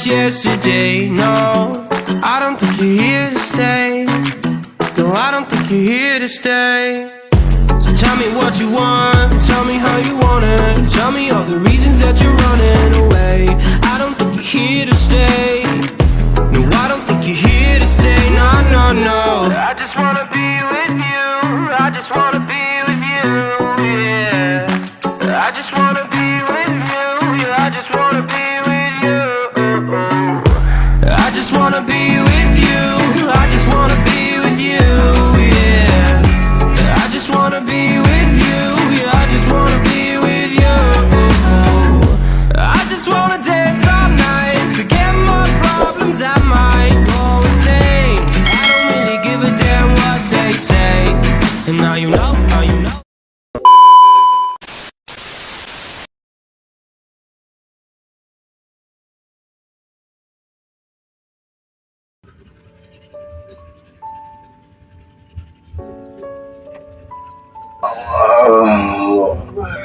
was yesterday. No, I don't think you're here to stay. No, I don't think you're here to stay. So tell me what you want, tell me how you want it. Tell me all the reasons that you're running away. I don't think you're here to stay. No, I don't think you're here to stay. No, no, no. I just wanna be with you. I just wanna be with you. Yeah. I just wanna be with you. Yeah, I just wanna be with you. I just wanna be with you. I just wanna be with you. Yeah. I just wanna be with you. Yeah, I just wanna be with you. I just wanna dance all night. Forget my problems, I might go insane. I don't really give a damn what they say. And now you know, now you know. Allahu Akbar.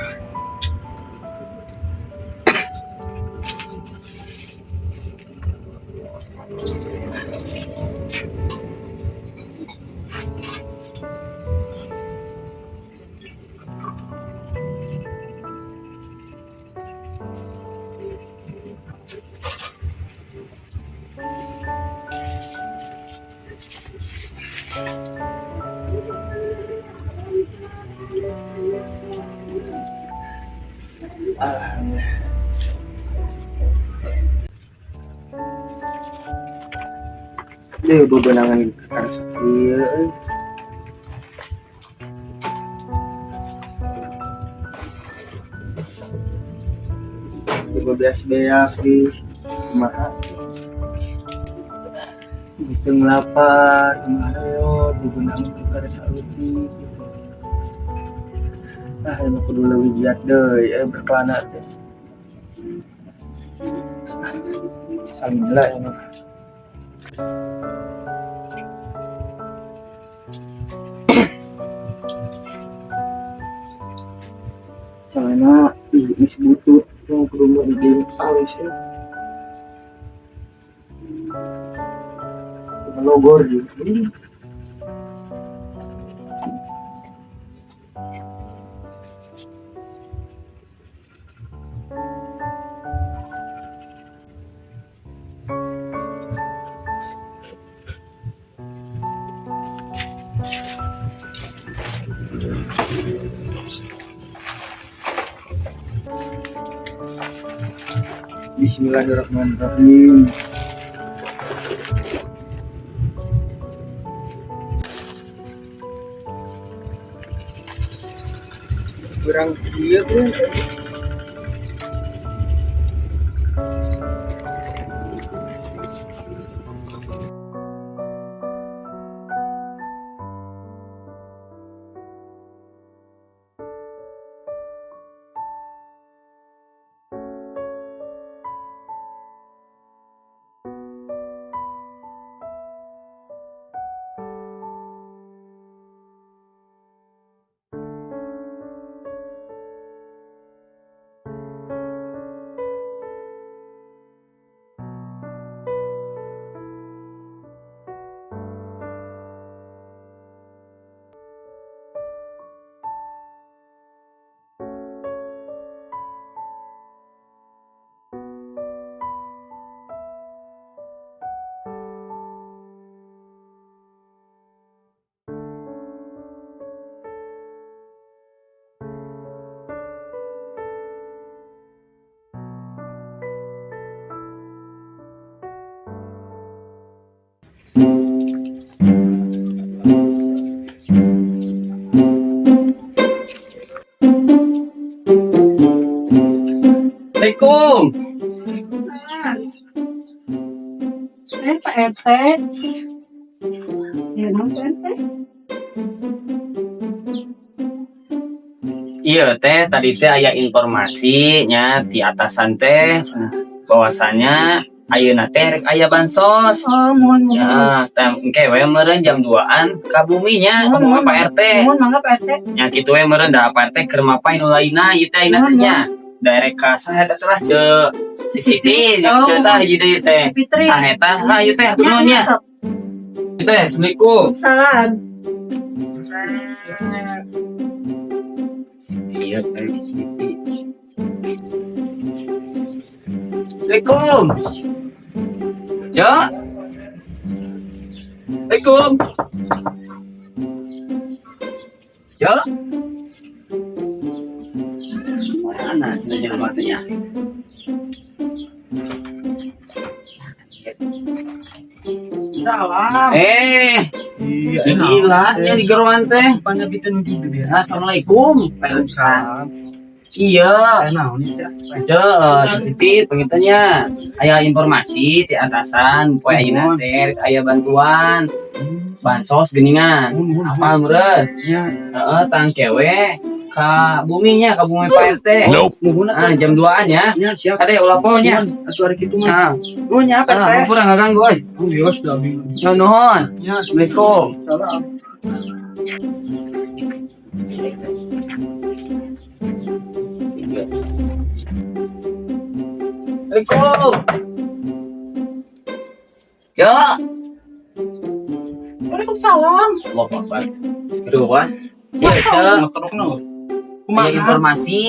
Alhamdulillah. Deh, bebenangan perkara sakieu euy. Bebeas-beak di kumaha. Geus teu lapar, kumaha reot, bebenangan perkara saeutik gitu. Ah, emang kudu leuwih giat deui berkelana teh. Ah, salila emang. Celana ih geus butut, yang kudu meuli alus euy. Logor gitu. Bismillahirrahmanirrahim. Kurang ieu teh. Assalamualaikum. Pak RT. Ya, naon, Pak RT? Iya teh, tadi teh aya informasi nya di atasan teh bahwasannya ayeuna teh rek aya bansos. Oh, mohon, mohon. Ya, teh engke we meureun jam 2-an ka bumi nya, ka Mohon, bumi mohon. Pak RT. Mohon, mangga, Pak RT. Nya kitu we meureun da Pak RT keur mapay nu lainna ieu teh ayeuna teh nya. Direct ka saha eta teh lah, Ce si Siti, Oh, ce saha hiji deui teh. Fitri. Tah eta, hayu teh hatur nuhun nya. Sok. Teh, Assalamualaikum. Salam. Iya, teh si Siti. Assalamualaikum. Cok. Assalamualaikum. Cok. Mana sudah jalan waktunya? Salam. Eh, Iya, gila nya di geroan teh. Pangabitan nu gede. Assalamualaikum. Waalaikumsalam. Iya. Naon ya? Cek, si Siti pengintennya aya informasi di atasan poe ayeuna teh aya bantuan bansos geningan. Apal meureun? Ya, Heeh, tang kewe ka buminya, ka bumi Pak RT. Muhun. Ah, jam 2-an ya. Ya, siap. Kade ulah poho nya. Nuhun, atuh ari kitu mah. Nah, Nuhun nya Pak ah, RT. hampura ngaganggu euy. Oh, iya, sudah bingung. Nuhun, nuhun. Ya, Assalamualaikum. salam. Assalamualaikum. Cok. Waalaikumsalam. Allahu Akbar. Terus. Iya, Cek. Motorokna. Ada Kumaha? informasi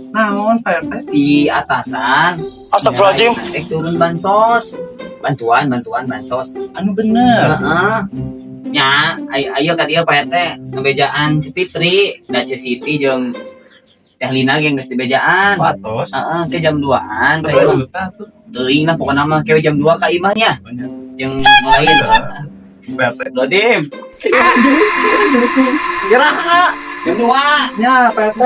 Naon Pak RT? di atasan. Astagfirullahaladzim. Ya, turun bansos. Bantuan, bantuan bansos. Anu bener. Heeh. Nya, ayo, ayo ka dieu Pak RT ngebejaan Si Fitri, da Ce Siti jeung Teh Lina ge geus dibejaan. Patos. Heeh, ke jam 2-an ka imah. Juta tuh. Teuing lah pokona mah ke jam 2 ka imahnya. Jeung mulai Pak RT. Dodim. Iraha. Jam 2. Ya, Pak RT.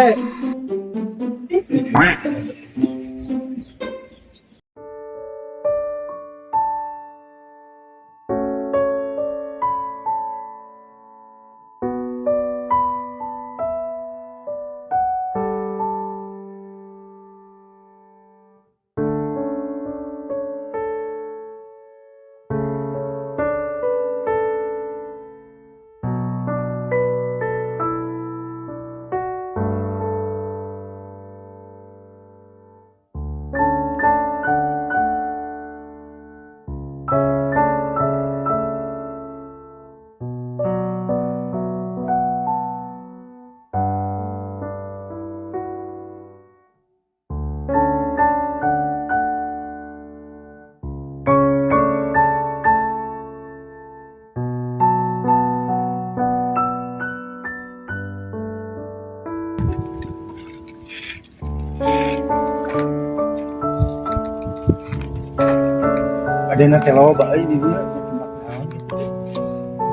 Ada nanti loba euy di dieu tempat naon gitu.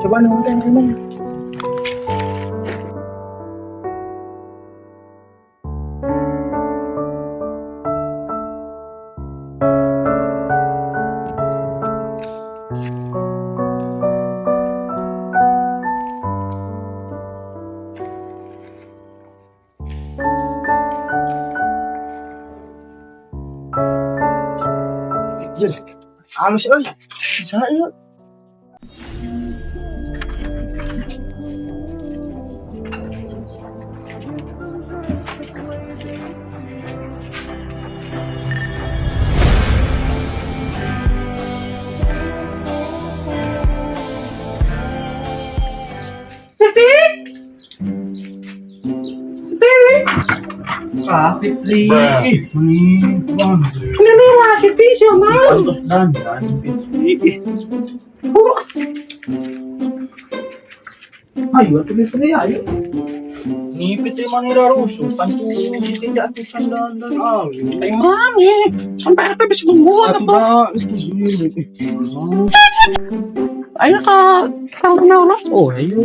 Coba nuhun teh emang. Halus euy. Bisa ieu. Siti. Siti. Ah, Fitri. Ih, meni wah. Ini lah Siti siapa? Pantos dandan Fitri. Ih. Ayo atuh Fitri, ayo. Ni Fitri manira rusuh, kan tuh si tidak atusan dandan ayo. Eh, mami, kan Pak RT bisa nungguan Atuh atuh. dah, geus gini. Ih, Ayo ka kang kenal lah. Oh, ayo.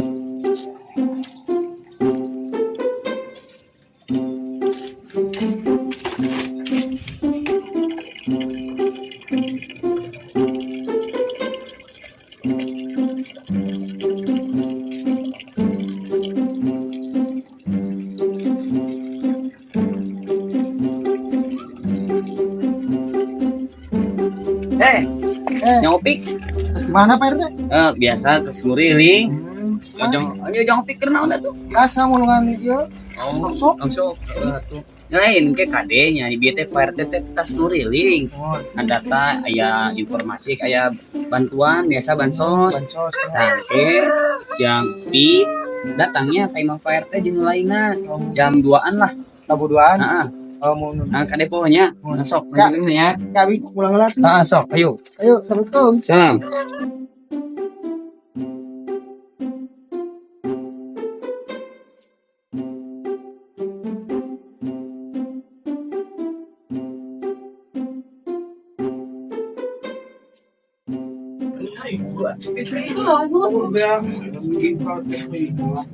Eh, nyopik. Mana Pak RT? Eh, biasa ke Sumuriling. Jong, ayo jong pikir naon atuh. Biasa mulungan ieu. Oh, Langsung. langsung. Heeh, atuh. Lain ke kade nya di bieu teh Pak RT teh tas nguriling. Data aya informasi aya bantuan biasa bansos. Bansos. Nah, ke jam pi datangnya ka imah Pak RT jeung nu lainna jam 2-an lah. Tabuduan. Heeh. Oh, mau Nah, kade pohonya. Nah, sok Kak. lanjutin ya. Kami pulang lah. Heeh, sok ayo. Ayo, Assalamualaikum. Salam.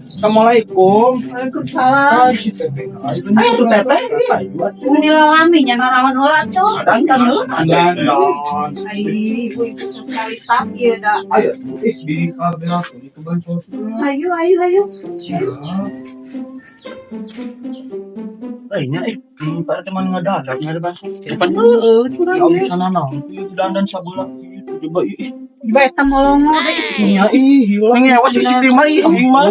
Assalamualaikum. Waalaikumsalam. Ayo tuh teteh. Ini lalami nya narawan heula cuh. Dandan. Ai, itu sosialita ieu da. Ayo, di kabel aku itu bansos. Ayo ayo ayo. Eh, nya Pak teman ngadadak nya ada bansos. Heeh, curang. Ya Allah, sana itu dandan sabola itu coba ih. Coba eta molongo deh. Nya ih, hilang. Ngewas si Siti mah ih, mah.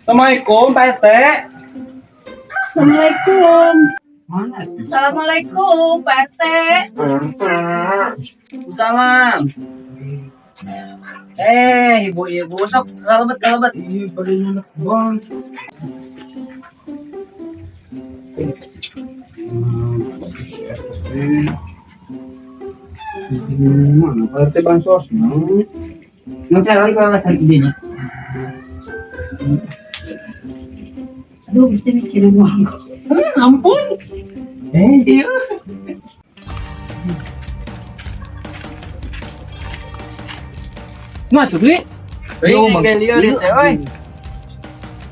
Assalamualaikum Pak RT. Assalamualaikum. Mana? Assalamualaikum Pak RT. Salam. Eh, ibu-ibu sok kalebet kalebet. Ih, pada nyenek bang. Mana Pak RT bansos? Nu cari kalau nggak cari idenya. Aduh, gusti ini cina gua. Ampun. Iya. Mah tuh beli. Yo, Mang oi.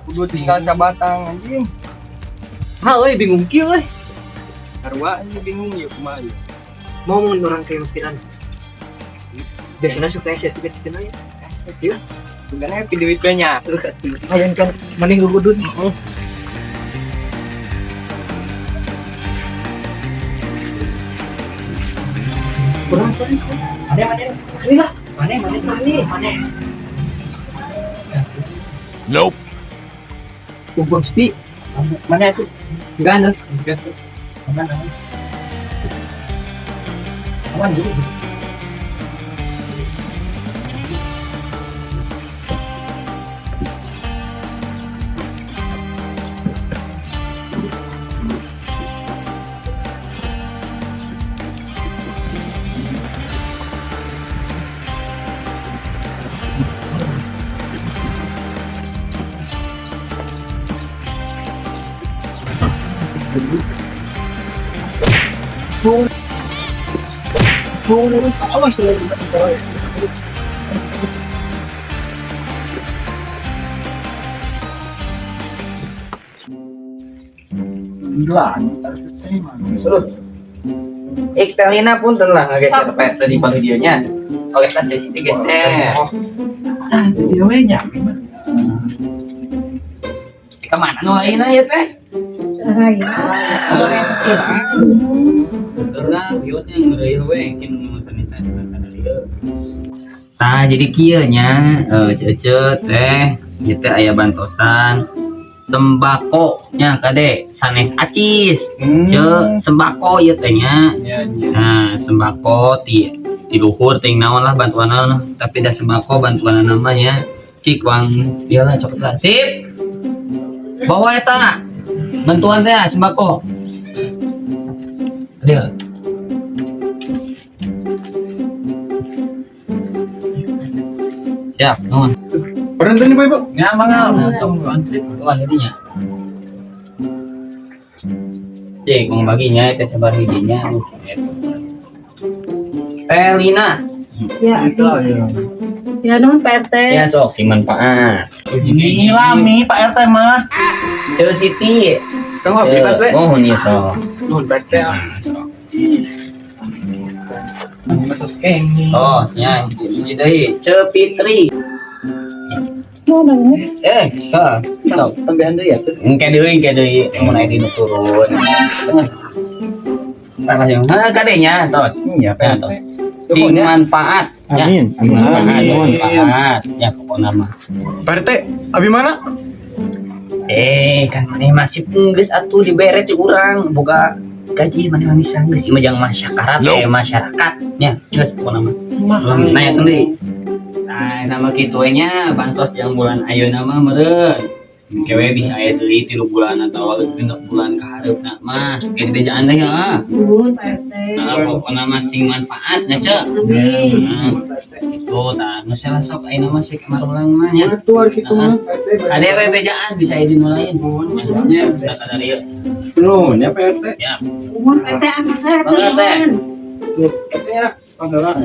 Kudu tinggal sabatang anjing. Ha euy bingung kieu euy. Sarua anjing bingung ya kumaha ya. Mau mau orang kayak pikiran biasanya suka sih suka gitu ya. Iya. Sebenarnya happy duit banyak. Kalian kan mending gue kudun. Kurang mana mana ini lah mana mana mana mana. Nope. Kumpul sepi mana itu Enggak ada. Mana aman dulu. Ik Telina pun lah ngageser Pak tadi di videonya. Oleh kan Siti geser. Iya we nya. Kemana nu lainna ya teh? Nah, jadi kieu nya ceuceut teh ieu teh aya bantosan sembako nya kade sanes acis. Ceu sembako ieu teh nya. Iya, iya. Nah, sembako ti ti luhur ting naon lah bantuan tapi dah sembako bantuan namanya cik wang ieu lah cokot lah. Sip. Bawa eta bantuan teh sembako. Adil. Siap, nuhun. Berhenti nih, Ibu. Ya, mangga. Tuan jadinya. Cik, mau baginya teh sabar hijinya. Aduh, gitu. Teh Lina. Ya, ya nuhun Pak RT. Ya sok si manfaat. Ini lami Pak RT mah. Ceu Siti. Tunggu, Ceu, Pak RT. Mohon ya sok. Nuhun Pak RT. Nah, sok. Terus ini. Oh, nya hiji deui. Ceu Fitri. Eh, Heeh. tambahan deui ya. Engke deui, engke deui mun aya dinu turun. Tah heuh kadenya tos. Iya, Ya, tos. Sing manfaat. Ya. Amin. Sing manfaat, Amin. manfaat. Ya pokoknya mah. Pak RT, abi mana? Eh, kan maneh masih geus atuh dibere ti urang boga gaji maneh mah bisa geus ieu mah jang masyarakat eh masyarakat nya geus pokona mah. Ulah nanya deui. Nah, nama kitu we nya bansos jang bulan ayeuna mah meureun. Kewe bisa aya deui 3 bulan atau 6 bulan ka hareupna mah. Geus bejaan deui heeh. Nuhun Pak RT. Nah, pokona mah sing manfaat nya ceu. Amin. Nah, itu tah nu salah sok ayeuna mah sik marulang mah nya. Tuar kitu mah, Pak RT. Kade we bejaan bisa aya di nu lain. Nya. Nah, kada ieu. Nuhun ya Pak RT. Ya. Nuhun Pak RT angkat saya Mangga, Teh. nuhun. RT ya, panggalan.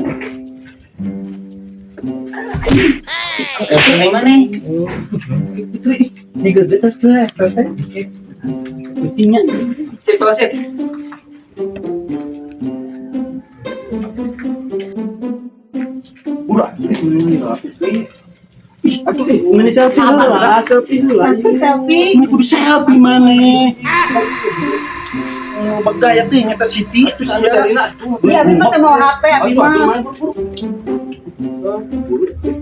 Eh, penting mana nih? Digede teh RT. Pentingnya. Sip, kalau sip. Udah, ini Ih, atuh eh, mana selfie heula, selfie heula. Selfie selfie. Ini kudu selfie mana? Oh, bagaya teh nyata Siti itu sih ya. Iya, abi mah teu mau HP abi mah.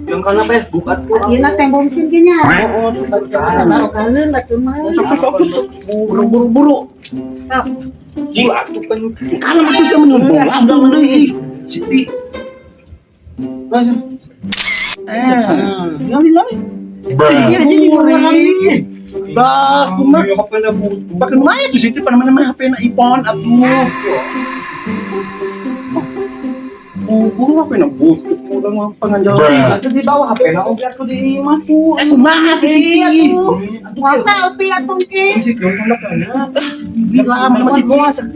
Yang kana Facebook atuh. Ayeuna teh mungkin ge nya. Oh, Baru kaleun atuh mah. Sok sok sok sok buru buru buru. Buru atuh pan. Kalau mah bisa menunggu lambung deui. Siti. Eh, Ngali ngali. Iya, jadi orang Bah, kumaha? Iya, HP na butuh. Bahkan mana tuh Siti pada mana HP na iPhone atuh. Buru HP na butuh udah mah panganjalan. Atuh di bawah HP na oge atuh di imah tuh. Eh kumaha tuh Siti? Iya tuh. Selfie atuh ke. Siti untung lah kana. Gila mana masih Gua masak.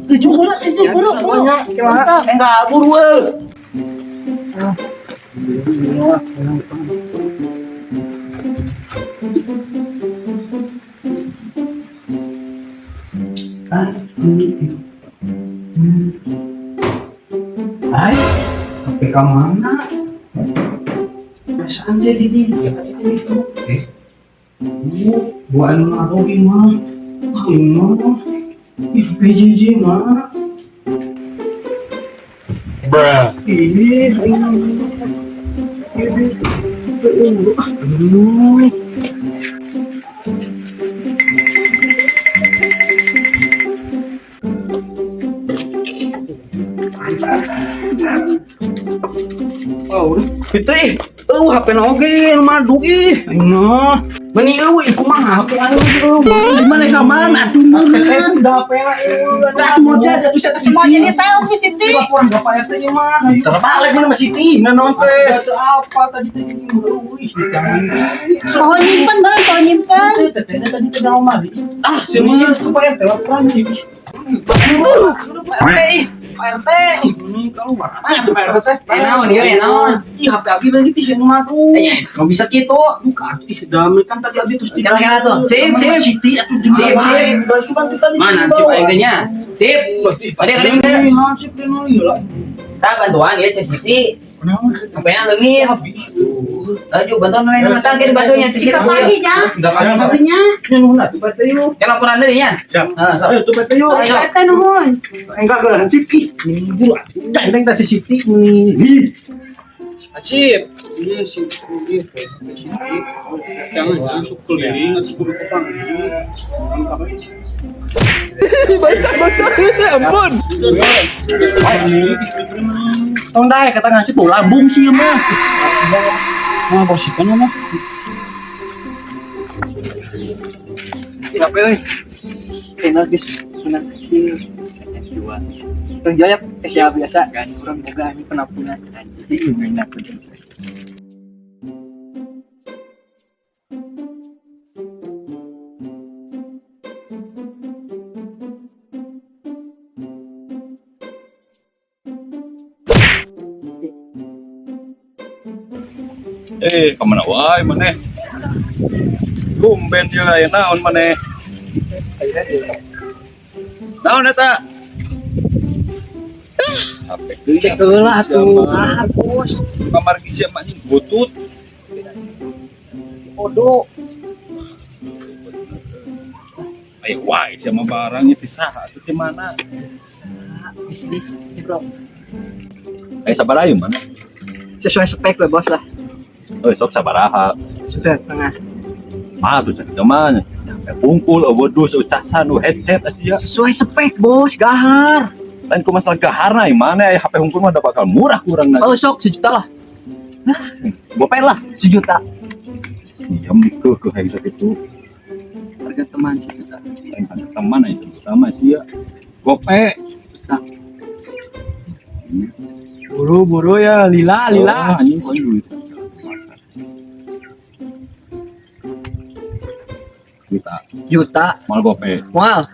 Buru situ buru buru. Eh enggak buru eh. Hai, HP ka mana? Perasaan dia di dia Eh, bu, bu anu ngarugi mah. Ah, mah. Ih, PJJ mah. Bruh. Ih, aduh. Oh, udah. Itu ih, eueuh HP na oge nu madu ih. Nah, meni eueuh ih kumaha HP anu eueuh. Di mana ka mana atuh meureun. Udah HP na eueuh. Atuh mau jadi atuh sia Mau Siti. jadi selfie Siti. Laporan Bapak RT nya mah. Ayo. Terbalik mana sama Siti naon teh. Ada apa tadi tadi eueuh ih jangan. Pohon nyimpen bang, pohon nyimpen. Teteh tadi teh mari. Ah, si mah tuh Pak RT laporan sih. Pak RT ih, Pak RT. Ini keluar. Mana tuh Pak RT teh? Eh, naon ieu, eh, naon? Ih, HP abi lagi tih nu madu. Eh, nggak bisa gitu. Buka atuh ih damai kan tadi abi terus Kela kela tuh. Sip, sip. Siti atuh di Sip, mana wae. sip. Udah suka tuh tadi. Mana sip aing teh nya? Sip. Tadi kali ini. Hansip deh nu ieu lah. Tah bantuan ya Ceu Siti. HP-nya leungit. Laju bantuan lain mah tah dibantunya Ceu Siti. Tiga pagi ya. Tiga pagi. Satunya. Nya nuhun atuh Pak RT yuk. Ya laporan deui nya. Siap. Heeh, sok. Ayo tuh Pak RT yuk. Ayo. Pak RT nuhun. Enggak geura hansip ih. Minggu atuh. Gandeng tah si Siti nih. Acip. Iya sih, iya. Jangan jangan sok keliling atau kudu kepanggil. Basah basah, ampun. Tong dae kata ngasih bau lambung sih mah. Mah bersihkan mah. Apa euy? Enak guys, enak kecil. Dua. Urang jaya siapa biasa guys. Urang boga ini penampungan. Anjing, enak. Eh, kemana wae maneh? Tumben dia aya naon maneh? Naon eta? HP deui Cek heula atuh. Ah, bos. Kamar ki sia anjing butut. Bodoh. Ayo wae sia mah barangnya ti saha atuh ti mana? Bisnis, ya, bro. Eh sabaraha ieu mana? Sesuai spek lah bos lah. Oh, sok sabaraha. Sudah setengah. Mah tuh cek mah. Pungkul, eueuh dus, eueuh casan, eueuh headset asia. Sesuai spek bos, gahar. Lain ku masalah gaharna ieu mana aya HP hungkul mah da bakal murah kurang na. Oh sok sejuta lah, Gope lah. sejuta. Siam dikeuh hayang sakitu. Harga teman sejuta. Lain harga teman aya sejuta mah sia. Gope. Buru-buru ya, lila, lila. Oh, anjing kok duit. Juta, Juta. mal gope. Mal.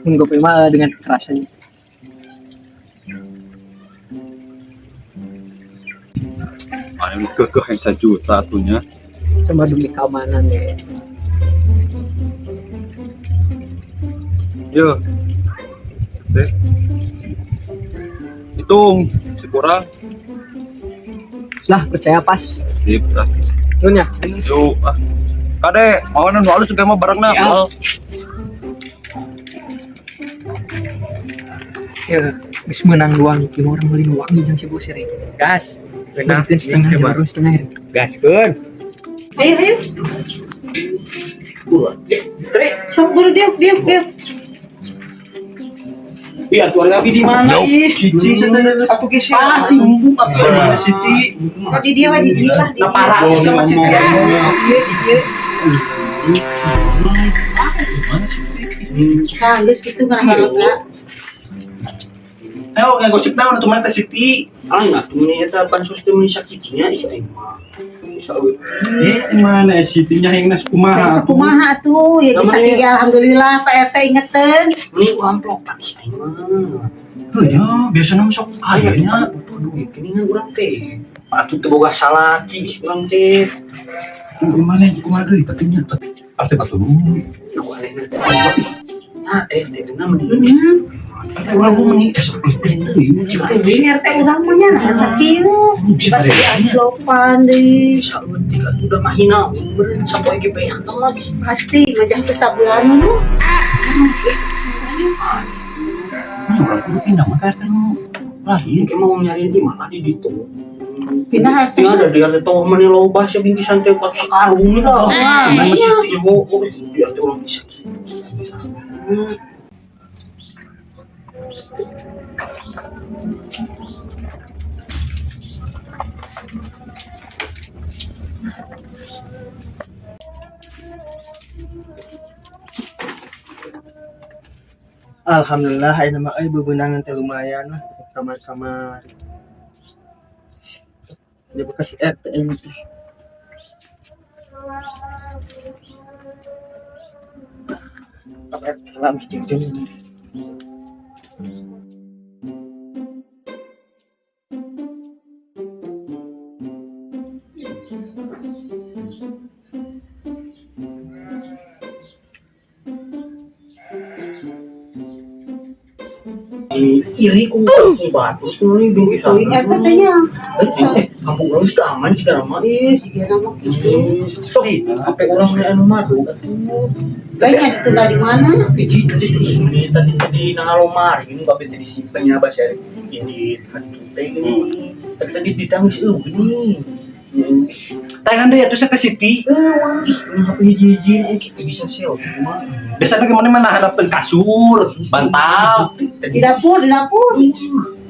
Mun gope mah dengan kekerasan. Mana kekeh yang sejuta tuhnya. Cuma demi keamanan ya. Yo. Deh. Hitung, si kurang. Lah percaya pas. Sip, lah. Nun ya. Yuk, ah. Kade, mau nu alus juga mah barengna. Ya. Moal. Ya, geus meunang dua ngiki mah urang meuli nu wangi jeung si bos ya. Gas. Beuteun setengah, jarum setengah. Ya. Gaskeun. Ayo, ayo. Sok buru diuk, diuk, diuk. Iya, tuh lagi di mana sih? Cicing aku geus pasti mumpung atuh mana Siti. Oh, di dia mah di dia lah, di Nah, dia. parah sama Siti. Di dia, di dia. Nah, geus kitu mah heula. Ayo ngagosip naon atuh mana teh Siti? Aing atuh meni eta pansos teh meni sakitnya ih aing mah. Bisa euy. Eh, mana Siti nya hayang nas kumaha? Kumaha atuh, ya bisa Namanya- tiga alhamdulillah Pak RT ingetin. Meni ku amplopan ih aing mah. Heuh nya, biasana mah sok Aing aya atuh nya. pan butuh duit geuningan urang teh. Atuh teu boga salaki urang teh. Kumaha kumaha deui tapi nya atuh batu duit. Ku anehna teh. Nah, teh teh dina meni. Heeh. Atuh urang mah meni esok pelit teuing. Cik aing Ini RT urang mah nya nah sakieu. bisa Pasti amplopan deui. Bisa leutik atuh udah mah hina meureun sapoe ge beak teh mah. Pasti ngajak ke sabulan nu. Nya urang kudu pindah mah ka RT nu lain. Engke mah mau nyariin di mana di ditu. Pindah RT. Tinggal ada di RT tong meni loba sia bingkisan teh kuat sakarung lah. Wah, Mana iya. Siti ho, oh, di RT urang bisa gitu. Alhamdulillah ayeuna mah euy bebenangan teh lumayan lah kamar-kamar. Dia bekas RT ini teh. Pak RT lah jeung Iri ku kampung batu tuh nih bingkisan. Teuing RT teh nya. Eh, kampung urang geus teu aman sih mah ih. Jiga nama kitu. Sok HP urang meni anu madu atuh. Kayaknya ditunda di mana? Iji tadi teh meni tadi tadi na lomari nu kabeh teh disimpen nya bas ya ini kan teh gini. Tadi tadi ditangis eueuh gini. Tangan deui atuh teh Siti. Eueuh ih nu HP hiji-hiji kitu bisa sel kumaha. Biasana ge mana mana hadapkeun kasur, bantal. Di dapur, di dapur.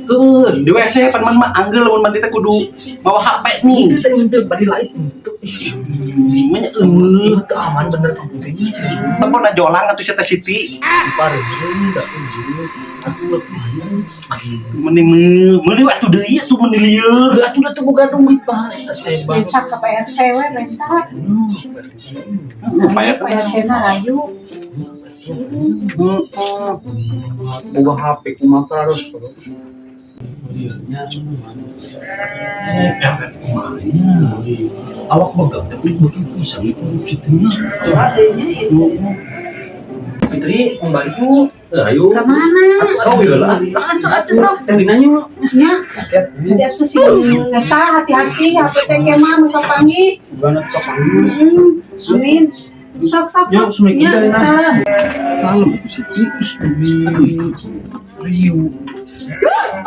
Heuh, di WC pan mah anggel lamun mandi teh kudu mawa HP nih. Itu tadi menteu bari lain teu. Menya eueuh. Teu aman bener kampung teh nya. Telepon jolang atuh sia teh Siti. Pareun da eueuh. Atuh kumaha. Mending meuli atuh deui atuh meuni lieur. Atuh da teu boga duit mah eta teh bang. Minta ke Pak RT we, minta. Pak RT. Pak RT na rayu. Boga HP kumaha harus. Awak megap tapi begitu pisang itu situnya. Fitri, Om Bayu, ayo. Ke mana? Oh iya lah. Masuk atuh sok. Teh nanya. Nya. Jadi atuh sing eta hati-hati HP teh ke mah nu kapanggih. Bukan kapan. Amin. Sok sok. Ya, Sok. assalamualaikum. Ya, salam. Malam itu si Ih, aduh. Riu.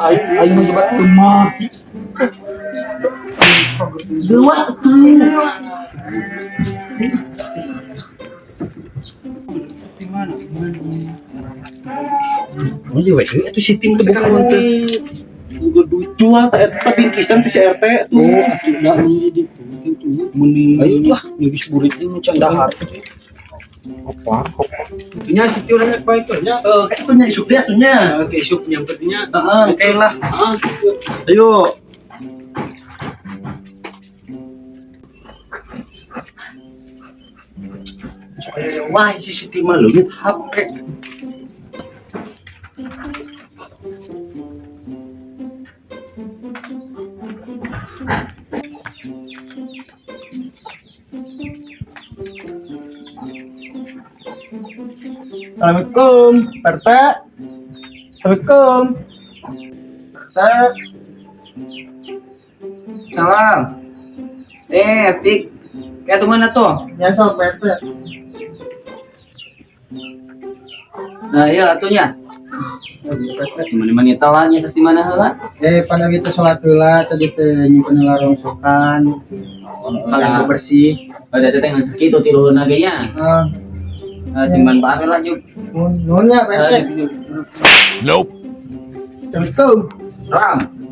Aing aing mah coba lemah. Dua tuh. Oh iya, weh, Itu si tim teh bukan teh. Udah jual teh eta bingkisan teh si RT tuh. Oh, atuh da mun di ditu kitu nya. Meni Ayo tuh ah, geus burit ieu nu can dahar. Apa? Nya si urang rek bae tuh nya. Eh, kayak tuh nya isuk dia tuh nya. Oke, isuk nyampernya. Heeh, oke lah. Ah, gitu. Ayo. Soalnya wah si Siti mah leungit HP. Assalamualaikum, Pak RT. Assalamualaikum. RT. Salam. Eh, Pik. Kayak tuh mana tuh? Ya sok Pak RT. Nah, iya atunya. Mana-mana talanya terus di mana heula? Eh, pada gitu sholat heula tadi teh nyimpen heula rongsokan. Nah, bersih. pada teh ngan sakitu ti luhurna ge nya. Heeh. Eh, sing manfaat lah juk. Nuhun ya Pak RT. Eh, juk. Assalamualaikum. Salam.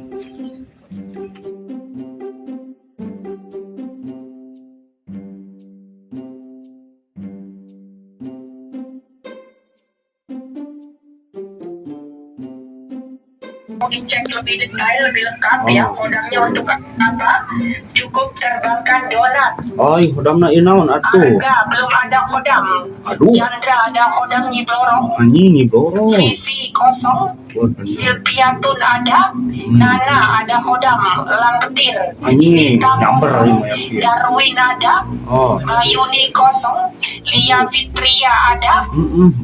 Mau dicek lebih detail, lebih lengkap ya, kodamnya untuk apa? Cukup terbangkan donat. Ay, hodamna ieu naon atuh? Arga belum ada kodam. Aduh, Chandra ada kodam Nyi Blorong. anjing nih borong. Vivi kosong. Silpiatun ada. Nana ada kodam Langketir. Anjing, Sita nyamber kosong. ini mah ya. Darwin ada. Oh, Mayuni kosong. Lia Fitria ada.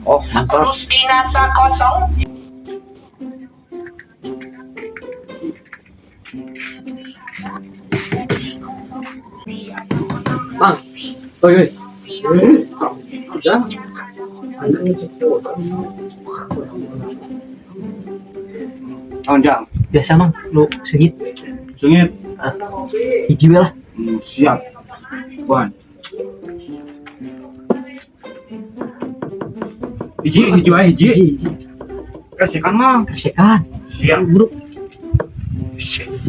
Oh, mantap. Rusdinasa kosong. Bang. Bagus. Udah. Naon jang? Biasa mang, lu segit Sengit. hiji we lah. Siap. Wan. Hiji, hiji wae hiji. Hiji hiji. Kresekan mah. Kresekan. Siap. Buru.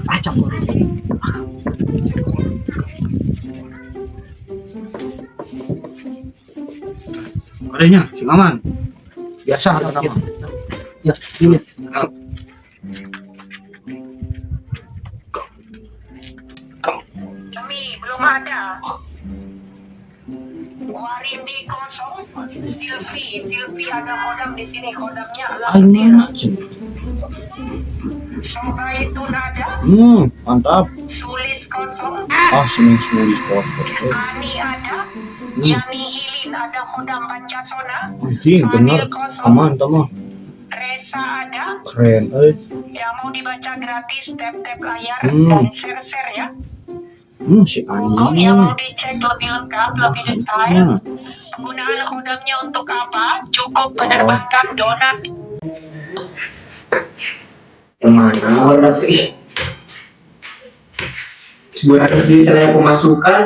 Acak lu. Adanya, sing aman. Biasa harga mah. Ya, dulu. Kami belum ada. Warindi kosong. Silvi, Silvi ada kodam di sini, kodamnya Aing Langketir. mana? Cing? Sobaitun ada. Mantap. Sulis kosong. Ah, sini sulis kosong. Ani ada. Yani Hilin ada kodam Pancasona. Anjing, bener. Fadil kosong. Aman, tama. Resa ada. Keren, euy. Yang mau dibaca gratis tap-tap layar dan share-share ya. Si Monggo yang anjing. mau dicek lebih lengkap, lebih detail. Penggunaan kodamnya untuk apa? Cukup menerbangkan donat. Kemana orang tuh? Ih. Sebulan lebih saya pemasukan.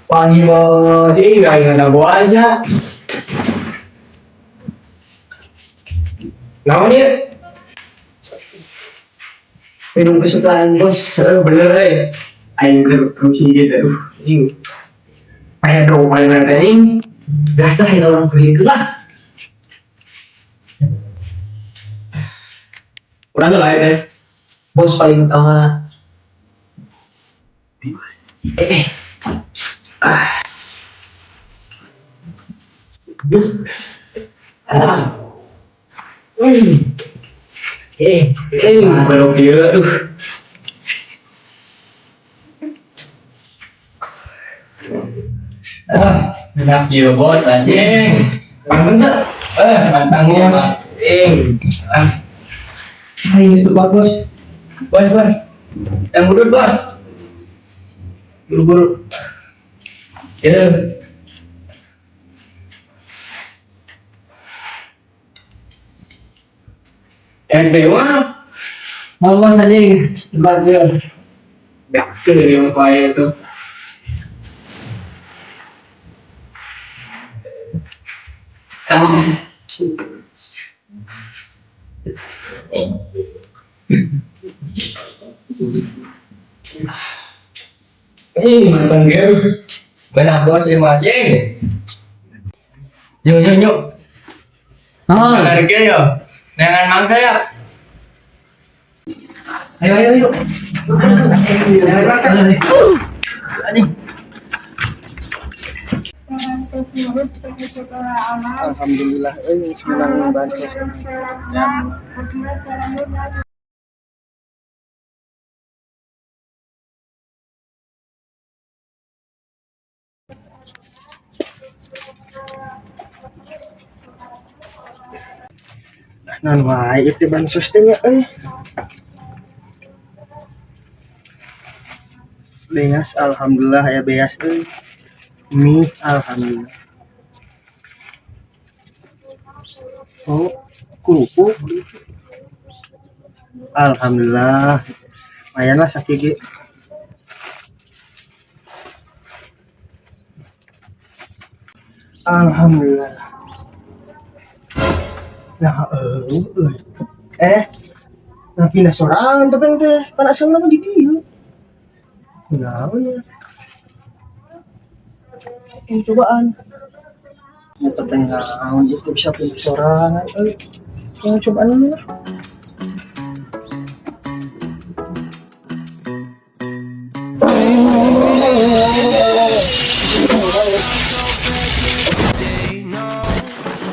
Wangi bos, ih nggak ada bawa aja. Naon ya? Minum kesukaan bos, bener eh. Aing keur pusing gitu, aduh, aing. Pedro paling nanti aing. Biasa ya orang begitu lah. Kurang lah ya. Bos paling utama. Eh, eh. Ah. Duh. Ah. Hmm. Eh, eh, belok gila tuh. Ah, enak ya bos anjing. Pantang enggak? Eh, pantang bos. Eh, ah. Ayo tempat bos. Bos, bos. Yang udut, bos. Buru-buru. Ya. Yang dewa. Mau bos anjing, tempat dia. Betul yang payah itu. Ah. Eh, mantan gue. Benar bos, ini anjing. Yuk, yuk, yuk. Oh, Harga yo. Jangan mangsa ya. Ayo, ayo, ayo. Jangan mangsa. Anjing. Alhamdulillah euy geus menang bansos. Naon wae ieu teh bansos teh nya euy. Beas alhamdulillah aya beas euy. Mie alhamdulillah. Oh, kerupuk. Alhamdulillah. Lumayan lah sakieu ge. Alhamdulillah. Nah, euy. Eh, nah pindah sorangan tepeng teh. Pan asalna mah di dieu. Kunaon ya? Ini cobaan. Ini tepeng naon ieu teh bisa pindah sorangan euy. Yang cobaan ini lah. No,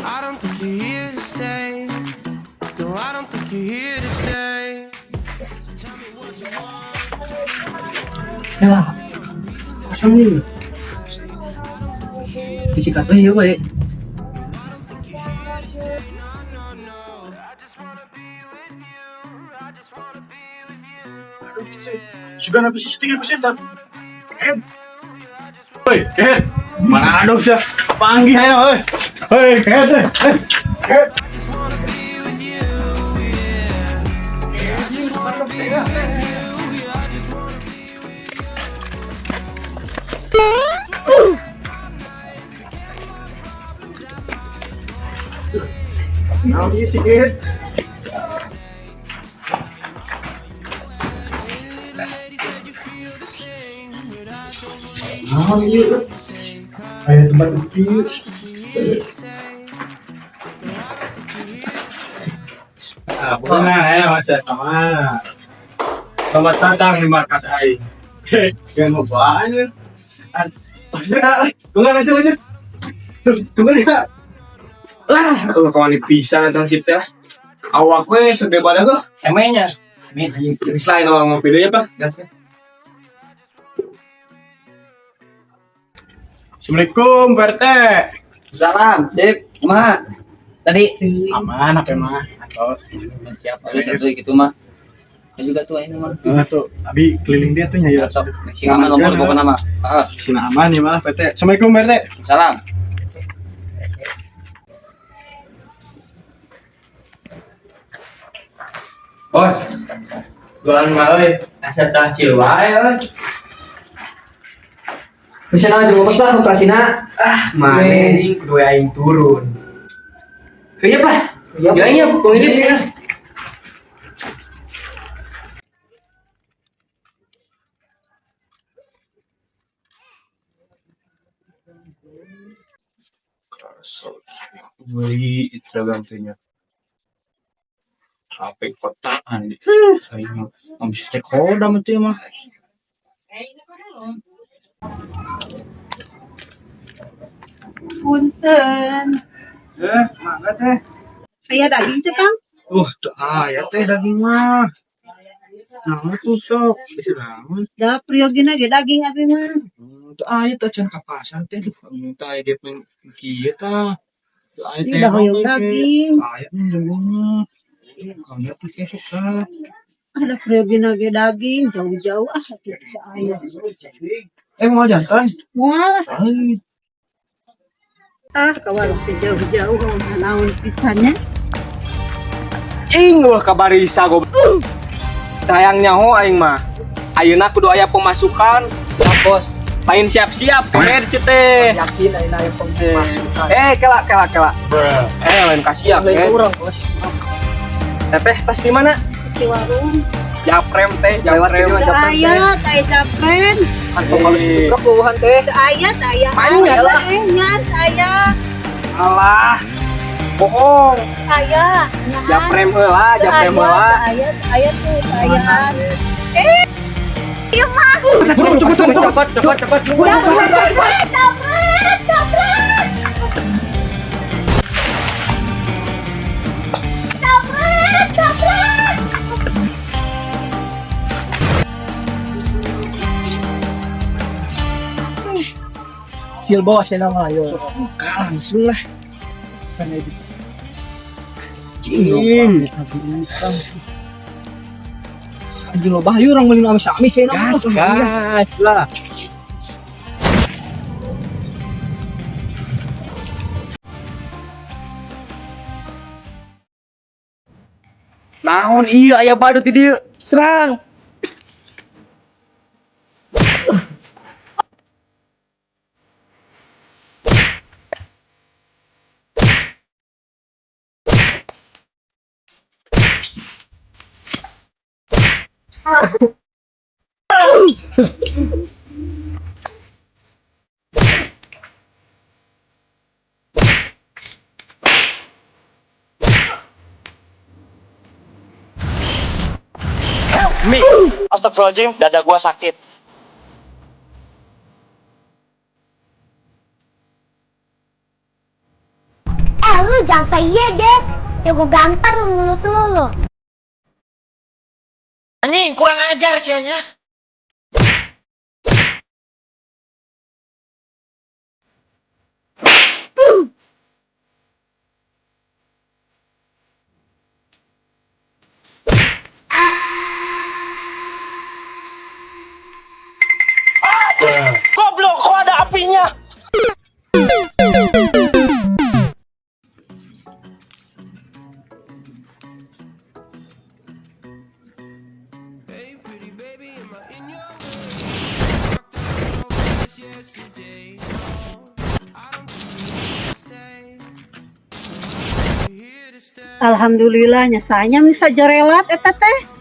I don't think you're here to stay. No, I don't think you're here to stay. So tell me what you want. Ya. Kosong nih. Disikat we ieu we. I just wanna be with you. I just wanna be with you. Sudah habis 3%. Eh. Oi, Ken. Mana ada sih? Panggil aja, oi. Hei, Ken, eh. Ken. I just wanna be with you, yeah. I just wanna be with you. Yeah, I just wanna be with you. Naon ieu si Ken? Naon ieu? Aya tempat ieu. Ah, benar ya Mas sama. Selamat datang di markas aing. Hei, jangan mau bawaan ya. Ah, tunggu aja aja. Tunggu ya. Lah, kalau kawan bisa nonton sip teh. Awak we segede pada tuh, emenya. Amin. Selain awak ngopi deh ya, Pak. Gasnya. Assalamualaikum, Pak RT. Salam, sip. Kumaha? Tadi Aman apa mah? Atos. siap halus atuh gitu mah. Ya juga tuh ini mah. Nah, tuh, abi keliling dia tuh nyai. Sok, sing aman nomor pokokna mah. Heeh. Sina aman ya malah PT. Assalamualaikum, Pak RT. Salam. Bos. Jualan mah euy, asa hasil wae euy. Bisa nama jeung bos lah operasina. Ah, mana anjing kudu aing turun. Heuh ya, Pak. Iya. Ya nya pengirip ya. Beli Instagram nya. HP kotaan. Aing mah nggak bisa cek kodam itu ya mah. Punten. Eh, mangga teh. Saya daging teh, Kang. Tuh aya teh daging mah. Naon tuh sok? Bisa naon? Da priogina ge daging abi mah. Tuh aya teh can ka pasar teh. Duh, teh aya dia pengen kieu tah. Tidak hoyong daging. Aya jagungna. Kamu tuh esok ah. Ada pergi nage daging jauh-jauh ah tidak aya. Mau jantan? Wah, Ay, ah kawarung teh jauh-jauh naon pisannya. Ing wah kabarisa goblok. Sayang nyaho aing mah. Ayeuna kudu aya pemasukan. Ya bos, Lain siap-siap kehed si teh. yakin ayeuna aya pemasukan. Kela kela kela. Lain kasih ya. Lain urang bos. Teteh tas di mana? Di warung. Japrem teh, japrem. Aya, teh japren. Kebuhan teh. Aya, aya. Main lah. Nya, aya. Alah. Bohong. Aya. Japrem heula, japrem heula. Aya, aya tuh, ayaan. Iya mah. Cukup cukup cukup. Cepat cepat cepat. Japret, japret, japret. Japret, japret. Sil bos ya nama ayo. Langsung lah. Cing. Anjing lo bahaya orang beli amis amis ya nama. Gas, gas lah. Naon iya aya badut di dieu. Serang. Mi, astagfirullahaladzim, dada gua sakit. Lu jangan say iya deh. Ya gua gampar mulut lu lo. Anjing, kurang ajar sianya. Goblok, kok ada apinya? Hey, pretty baby, am I in your way? Yesterday, no, I don't think you're here to stay. You're here to stay. Alhamdulillah nyasanya bisa jorelat eta teh.